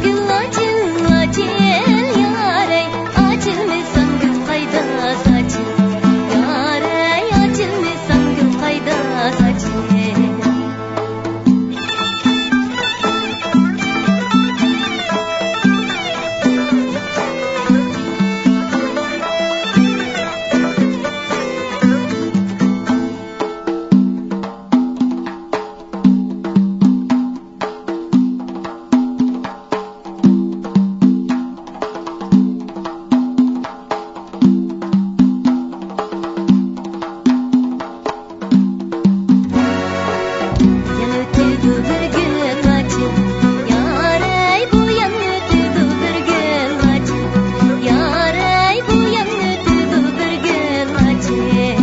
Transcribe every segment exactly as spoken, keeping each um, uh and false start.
گۈل ئاچىل، ئاچىل يارەي، ئاچىلمىساڭ گۈل قايدا ساچىل، يارەي، ئاچىلمىساڭ گۈل قايدا ساچىل. يەنە ئۆتىدۇ بىر گۈل ئاچىل، يارەي، بۇ يەنە ئۆتىدۇ بىر گۈل ئاچىل، يارەي، بۇ يەنە ئۆتىدۇ بىر گۈل ئاچىل.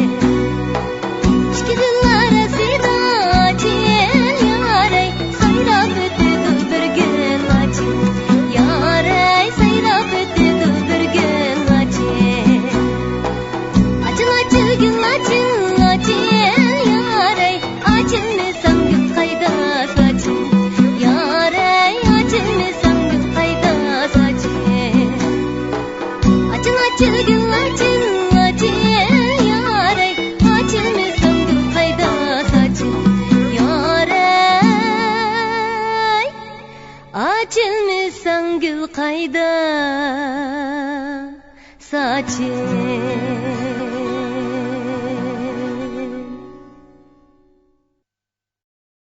ئىككى گۈل ئارىسىدا ئاچىل، يارەي، سايراپ ئۆتىدۇ بىر گۈل ئاچىل، يارەي، سايراپ ئۆتىدۇ بىر گۈل ئاچىل. ئاچىل، ئاچىل، گۈل ئاچىل، ئاچىل، يارەي، ئاچىلمىساڭ گۈل قايدا ساچىل، يارەي، ئاچىلمىساڭ گۈل قايدا ساچىل. ئاچىل، ئاچىل، گۈل ئاچىل، ئاچىل، يارەي، ئاچىلمىساڭ گۈل قايدا ساچىل، يارەي، ئاچىلمىساڭ گۈل قايدا ساچىل.